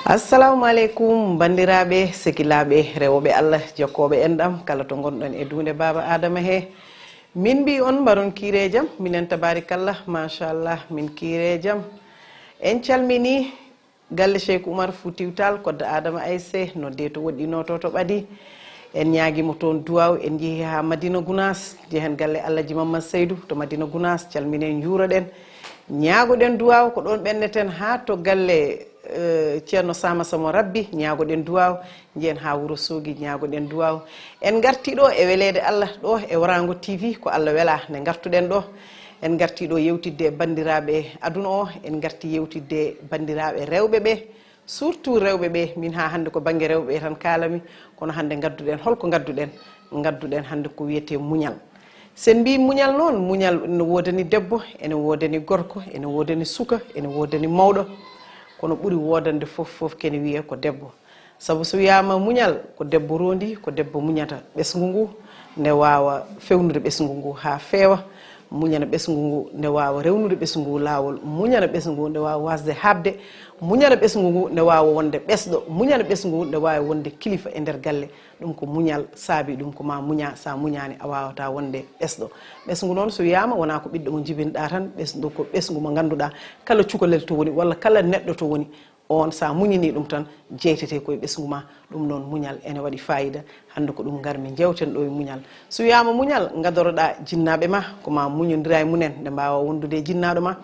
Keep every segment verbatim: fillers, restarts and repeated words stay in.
Assalamu aleykum, banndiraaɓe, sekilaaɓe, rewooɓe Allah, jokkooɓe enɗam, kala to ngonɗon e duunde Baaba Aadama he. Min mbii on mbaron kiire jam, minen tabaarikalla, machallah, min kiire jam. En calminii galle Cheikh Oumar Foutiyou Tall, kodda Aadama Ayse, noddee to woɗɗinoo to, to ɓadii. En ñaagii mo toon duwaaw, en njehii haa Madina Gunaas, njehen galle Alhaji Mammad Seydou to Madina Gunaas, calminen, njuuroɗen, ñaagoɗen duwaaw, ko ɗoon ɓenneten haa to galle eh, Ceerno Sama Samo Rabbi, ñaagoɗen duwaaw, njehen haa Wuro Soogi, ñaagoɗen duwaaw. En ngartii ɗo e weleede Allah, ɗo e Waraango T V, ko Allah welaa nde ngartuɗen ɗo. En ngartii ɗo yewtidde e banndiraaɓe aduna o, en ngartii yewtidde e banndiraaɓe rewɓe ɓe, surtout rewɓe ɓe, min haa hannde ko bannge rewɓe ɓe tan kaalami, kono hannde ngadduɗen, holko ngadduɗen? Ngadduɗen hannde ko wiyetee muñal. So en mbii muñal noon, muñal ene woodani debbo, ene woodani gorko, ene woodani suka, ene woodani mawɗo, kono ɓuri woodande fof, fof kene wiyee ko debbo. Sabu so wiyaama muñal, ko debbo roondii, ko debbo muñata ɓesngu ngu, nde waawa fewnude ɓesngu ngu haa feewa, muñana ɓesngu ngu, nde waawa rewnude ɓesngu ngu laawol, muñana ɓesngu ngu, nde waawa waasde haɓde, muñana ɓesngu ngu, nde waawa wonde ɓesɗo, muñana ɓesngu ngu, nde waawa wonde kilifa e nder galle. Ɗum ko muñal saabii ɗum, ko ma muña, so a muñaani a waawataa wonde ɓesɗo. Ɓesngu noon so wiyaama wonaa ko ɓiɗɗo mo njibinɗaa tan, ɓesngu ko ɓesngu mo ngannduɗaa kala cukalel to woni walla kala neɗɗo to woni, oon so a muñinii ɗum tan jeytetee ko e ɓesngu ma. Ɗum noon muñal ene waɗi faayiida, hannde ko ɗum ngarmi njeewten ɗo e muñal. So wiyaama muñal, ngadoroɗaa jinnaaɓe ma, ko ma muñondira e mumen nde mbaawa wondude e jinnaaɗo ma,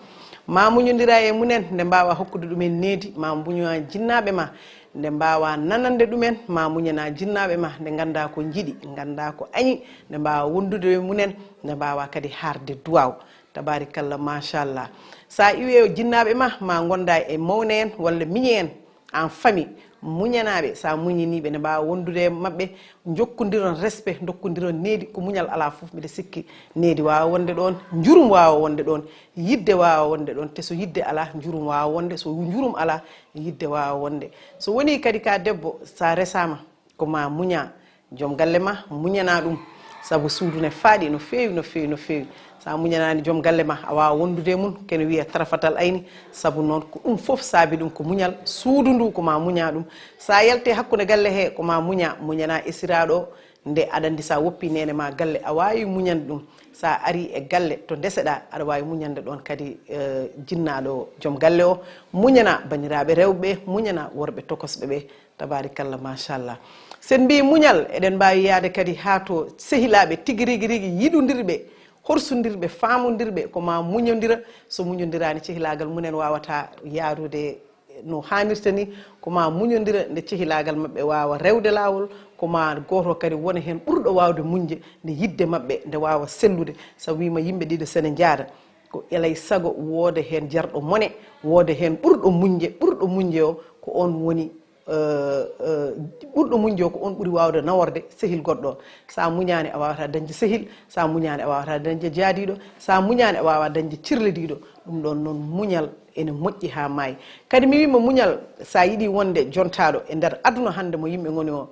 ma muñondira e mumen nde mbaawa hokkude ɗumen needi, ma muña jinnaaɓe ma, nde mbaawaa nanande ɗumen, ma muñanaa jinnaaɓe ma, nde nganndaa ko njiɗi, nganndaa ko añi, nde mbaawaa wondude e mumen, nde mbaawaa kadi haarde duwaaw. Tabaarikalla, machallah. So a iwii e jinnaaɓe ma, ma ngondaa e mawne en walla miñe en, en famille, muñanaa ɓe, so a muñinii ɓe, nde mbaawaa wondude e maɓɓe, njokkondiron respect, ndokkondiron needi, ko muñal alaa fof, mbiɗa sikki needi waawa wonde ɗoon, njurum waawa wonde ɗoon, yiɗde waawa wonde ɗoon, te so yiɗde alaa, njurum waawa wonde, so njurum alaa, yiɗde waawa wonde. So wonii kadi ka debbo, so a resaama, ko ma muña joom galle ma, muñanaa ɗum, sabu suudu ne faaɗi no feewi, no feewi, no feewi. So a muñanaani joom galle ma, a waawa wondude e mum, kene wiyee tarafatal ayni, sabu noon ko ɗum fof saabii ɗum, ko muñal. Suudu ndu, ko ma muña ɗum. So a yaltii hakkunde galle he, ko ma muña, muñanaa esiraaɗo o, nde aɗa anndi so a woppii neene ma galle, a waawi muñande ɗum. So a arii e galle to ndeseɗaa, aɗa waawi muñande ɗoon kadi, eh, jinnaaɗo joom galle o, muñanaa banndiraaɓe rewɓe ɓe, muñanaa worɓe tokosɓe ɓe. Tabaarikalla, machallah. So en mbii muñal, eɗen mbaawi yahde kadi haa to sehilaaɓe tigi rigi rigi, yiɗondirɓe, horsondirɓe, faamondirɓe, ko ma muñondira. So muñondiraani, cehilaagal mumen waawataa yahrude no haanirta ni, ko ma muñondira nde cehilaagal maɓɓe waawa rewde laawol, ko ma gooto kadi wona heen ɓurɗo waawde muñde nde yiɗde maɓɓe nde waawa sellude. So wiima yimɓe ɗiɗo so ne njaada, ko elay sago wooda heen jarɗo mone, wooda heen ɓurɗo muñde, ɓurɗo muñde o ko oon woni, eh, eh, ɓurɗo muñde o ko oon ɓuri waawde naworde sehil goɗɗo o. So a muñaani, a waawataa dañde sehil, so a muñaani, a waawataa dañde jaadiiɗo, so a muñaani, a waawaa dañde cirlediiɗo. Ɗum ɗoon noon, muñal ene moƴƴi haa maayi. Kadi mi wiima muñal, so a yiɗii wonde jontaaɗo e nder aduna hannde mo yimɓe ngoni o,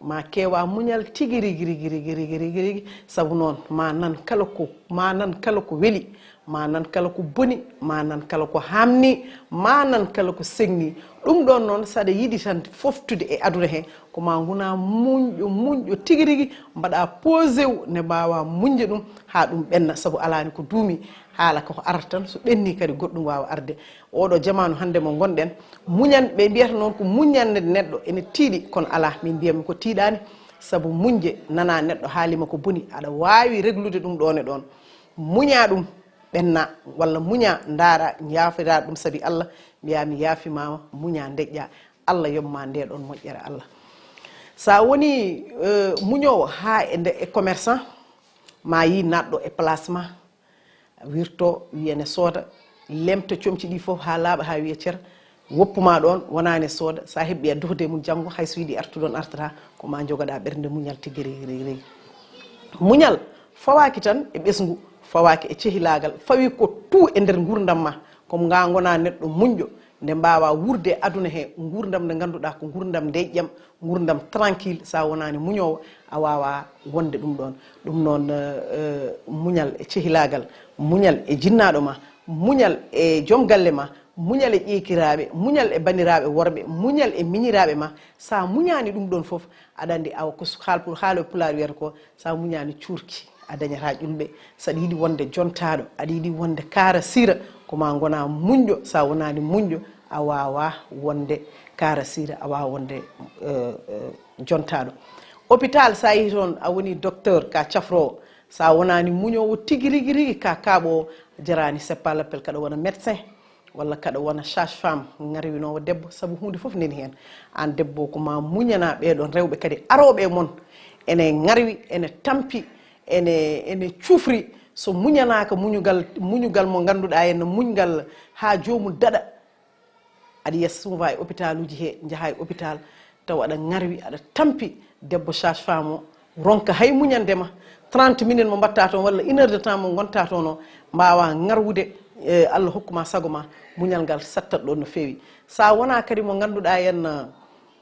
ma keewa muñal tigi rigi, rigi, rigi, rigi, rigi, rigi. Sabu noon, ma nan kala ko, ma nan kala ko weli, ma nan kala ko boni, ma nan kala ko haamni, ma nan kala ko seŋni. Ɗum ɗoon noon, so aɗa yiɗi tan foftude e aduna he, ko ma ngona muñɗo, muñɗo tigi rigi, mbaɗa posé wu, nde mbaawa muñde ɗum haa ɗum ɓenna, sabu alaani ko duumi, haala ko arata tan, so ɓenni kadi goɗɗum waawa arde. Oɗo jamaanu hannde mo ngonɗen, muñan, ɓe mbiyata noon ko muñande neɗɗo ene tiiɗi, kono alaa, min mbiyatmi ko tiiɗaani, sabu muñde nana neɗɗo haalima ko boni, aɗa waawi reglude ɗum ɗoon e ɗoon. Muña ɗum ɓenna, walla muña ndaara, yaafira ɗum sabi Allah, mbiya mi yaafimama, muña deƴƴa, Allah yoɓma nde ɗoon moƴƴere Allah. Sa woni, eh, muñoowo haa e nde, e commerçant, ma yi naɗɗo e place ma, wirto, wiya ne sooda, lemta comci ɗi fof haa laaɓa, haa wiya cer, woppuma ɗoon, wonaa ne sooda. Sa heɓi a duhde mum janngo, hay so yiɗi artude on artata, ko ma jogoɗa ɓernde muñal tigi rigi rigi rigi. Muñal fawaaki tan e ɓesngu, fawaaki e cehilaagal, fawi ko tout e nder nguurndam ma. Comme nga ngona neɗɗo muñɗo, nde mbaawa wuurde e aduna he, nguurndam nde ngannduɗaa ko nguurndam deƴƴam, nguurndam tranquille, sa wonaani muñoowo, a waawaa wonde ɗum ɗoon. Ɗum noon, eh, eh, muñal e cehilaagal, muñal e jinnaaɗo ma, muñal e joom galle ma, Muñal e ƴeekiraaɓe, muñal e baniraaɓe worɓe, muñal e miñiraaɓe ma. So a muñaani ɗum ɗoon fof, aɗa anndi awa ko su-, haalpul-, haalo e pulaar wiyata ko, so a muñaani cuurki, a dañataa ƴulɓe. So aɗa yiɗi wonde jontaaɗo, aɗa yiɗi wonde kaara siira, ko ma ngonaa muñɗo. So a wonaani muñɗo, a waawaa wonde kaara siira, a waawaa wonde, eh, eh, jontaaɗo. Hôpital, so a yehii toon, a wonii docteur, ka cafroowo. So a wonaani muñoowo tigi rigi rigi, ka kaaɓoowo, a jaraani, c'est pas l'appel, kaɗa wona médecin. Walla kaɗa wona sage-femme, ŋarwinoowo debbo, sabu huunde fof nani heen. Aan debbo, ko ma muñanaa ɓee ɗoon rewɓe kadi arooɓe e mon, ene ŋarwi, ene tampi, ene, ene cuufri. So muñanaaka muñugal, muñugal mo ngannduɗaa henna muñgal haa joomum daɗa. Aɗa yiya souvent e hôpitaluuji he, njahaa e hôpital, tawa aɗa ŋarwi, aɗa tampi, debbo sage-femme o ronka hay muñande ma. Trente minutes mo mbaɗtaa toon walla une heure de temps mo ngontaa toon o, mbaawaa ŋarwude, eh, Allah hokku ma sago ma, muñal ngal sattat ɗoon no feewi. So a wonaa kadi mo ngannduɗaa henna,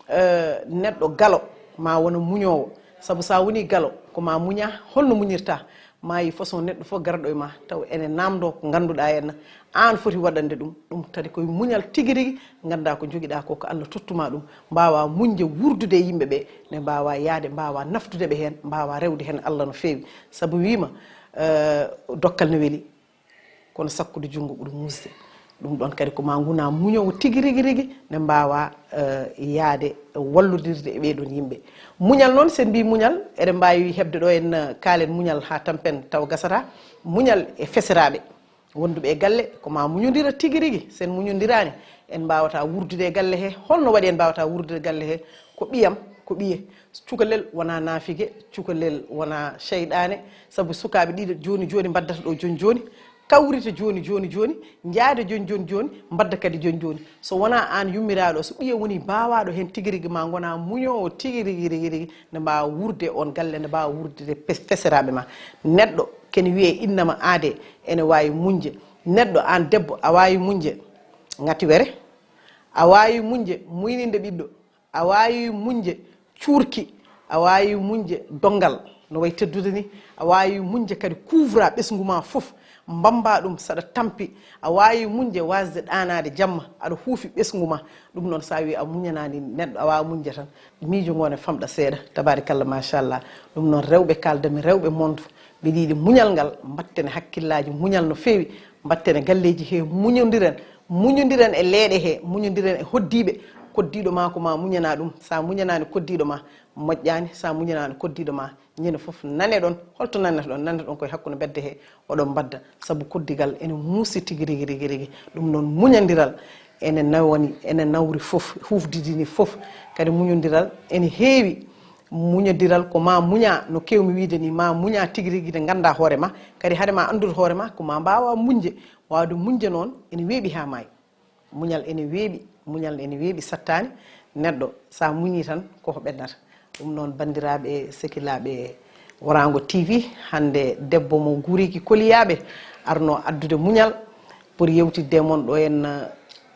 eh, neɗɗo galo, ma wona muñoowo. Sabu so a wonii galo, ko ma muñaa, holno muñirtaa? Maayi façon neɗɗo fof garɗo e ma, taw ene naamndoo ko ngannduɗaa henna aan foti waɗande ɗum. Ɗum kadi koye muñal tigi rigi, nganndaa ko njogiɗaa ko, ko Allah tottuma ɗum. Mbaawaa muñde wuurdude e yimɓe ɓe, nde mbaawaa yahde, mbaawaa naftude ɓe heen, mbaawaa rewde heen Allah no feewi. Sabu wiima, eh, dokkal ne weli, kono sakkude junngo ɓuri muusde. Ɗum ɗoon kadi ko ma ngonaa muñoowo tigi rigi rigi, nde mbaawaa, eh, yahde wallodirde e ɓee ɗoon yimɓe. Muñal noon, so en mbii muñal, eɗen mbaawi heɓde ɗo en, eh, kaalen muñal haa tampen taw gasataa. Muñal e feseraaɓe wonduɓe e galle, ko ma muñondira tigi rigi. So en muñondiraani, en mbaawataa wuurdude e galle he. Holno waɗi en mbaawataa wuurdude e galle he? Ko ɓiyam, ko ɓiye. Cukalel wonaa naafige, cukalel wonaa seyɗaane, sabu sukaaɓe ɗiɗo jooni jooni mbaddata ɗo jooni jooni, kawrita jooni jooni jooni, njaada jooni jooni jooni, mbadda kadi jooni jooni. So wonaa aan yummiraaɗo, so ɓiye woni baawaaɗo heen tigi rigi, ma ngonaa muñoowo tigi rigi rigi rigi, nde mbaawa wuurde e oon galle, nde mbaawa wuurde e pe-, feseraaɓe ma. Neɗɗo kene wiyee innama aadee, ene waawi muñde. Neɗɗo aan debbo, a waawi muñde ngati were, a waawi muñde muyninde ɓiɗɗo, a waawi muñde cuurki, a waawi muñde donngal no wayi teddude ni, a waawi muñde kadi kuuwra ɓesngu ma fof, mbammbaa ɗum saɗa tampi, a waawi muñde waasde ɗaanaade jamma, aɗa huufi ɓesngu ma. Ɗum noon, so a wii a muñanaani neɗɗo, a waawaa muñde tan, miijo ngoo ne famɗa seeɗa, tabaarikalla, machallah. Ɗum noon, rewɓe, kaalda-mi rewɓe monde, mbiɗa yiɗi muñal ngal, mbaɗten hakkillaaji muñal no feewi, mbaɗten e galleeji he, muñondiren, muñondiren e leeɗe he, muñondiren e hoɗdiiɓe. Koɗdiiɗo ma ko ma muñanaa ɗum, so a muñanaani koɗdiiɗo ma, moƴƴaani, so a muñanaani koɗdiiɗo ma, ñande fof naneɗon, holto naneteɗon? Naneteɗon koye hakkunde mbedde he, oɗon mbadda, sabu koɗdigal ene muusi tigi rigi rigi rigi. Ɗum noon, muñondiral ene nawani, ene nawri fof, huufdidini fof. Kadi muñondiral ene heewi. Muñondiral ko ma muñaa, no keewmi wiide ni, ma muñaa tigi rigi nde nganndaa hoore ma, kadi hade ma anndude hoore ma, ko ma mbaawaa muñde. Waawde muñde noon ene weeɓi haa maayi. Muñal ene weeɓi, muñal ene weeɓi, sattaani. Neɗɗo, so a muñii tan, ko ko ɓennata. Ɗum noon, banndiraaɓe, sehilaaɓe Waraango T V, hannde debbo mo Guriiki Koliyaaɓe arno addude muñal pour yewtidde e mon ɗo en,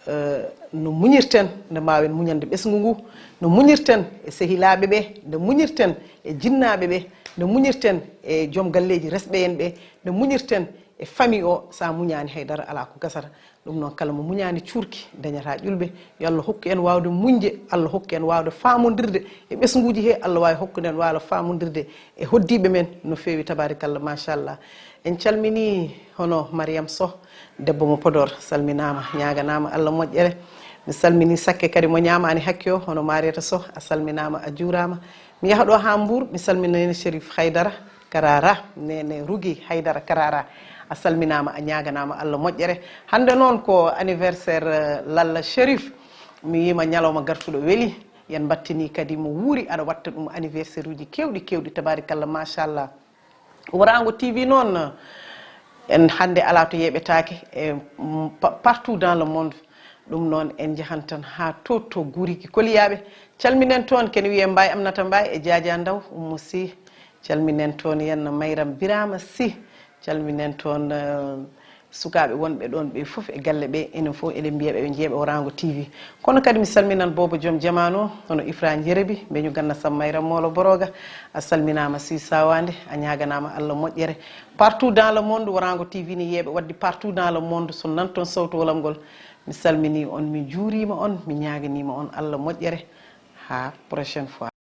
eh, no muñirten, nde mbaawen muñande ɓesngu ngu, no muñirten e sehilaaɓe ɓe, nde muñirten e jinnaaɓe ɓe, nde muñirten e joom galleeji resɓe en ɓe, nde muñirten e famille o. So a muñaani, hay dara alaa ko gasata. Ɗum noon, kala mo muñaani cuurki, dañataa ƴulɓe. Yo Allah hokku en waawde muñde, Allah hokku en waawde faamondirde e ɓesnguuji he, Allah waawi hokkude en waawde faamondirde e hoɗdiiɓe men no feewi, tabaarikalla, machallah. En calminii hono Mariam Soh, debbo mo Podor, salminaama, ñaaganaama Allah moƴƴere. Mi salminii Sakke kadi mo ñaamaani hakke o, hono Mariata Soh, a salminaama, a juuraama. Mi yaha ɗo haa Mbuur, mi salmina Neene Chérif Haydara Karara, Neene Rugi Haydara Karara. A salminaama, a ñaaganaama Allah moƴƴere. Hannde noon ko anniversaire, eh, Lalla Chérif. Mi wiima ñalawma gartuɗo weli. Yen mbattini kadi mo wuuri, aɗa watta ɗum anniversaire uji keewɗi, keewɗi, tabaarikalla, machallah. Waraango T V noon, en hannde alaa to yeeɓetaake e, mm, pa-, partout dans le monde. Ɗum noon, en njahan tan haa to, to Guriiki Koliyaaɓe. Calminen toon, kene wiyee Mbaye Aminata Mbaye e Jaaja Ndaw, Ummu Sy. Calminen toon, yen Mayram Birama Sy. Calminen toon, eh, sukaaɓe wonɓe ɗoon ɓe fof e galle ɓe, enen fof eɗen mbiya ɓe, ɓe njeeɓa Waraango T V. Kono kadi mi salminan Boobo Joom Jamaanu o, hono Ifra Njerebi, Mbeñu Ganna Sam Mayra Moolo Boroga. A salminaama Sy Sawande, a ñaaganaama Allah moƴƴere. Partout dans le monde, Waraango T V ne yeeɓe waɗde partout dans le monde, so nan toon sawtowlam ngol. Mi salminii on, mi juuriima on, mi ñaaganiima on Allah moƴƴere. Haa prochaine fois.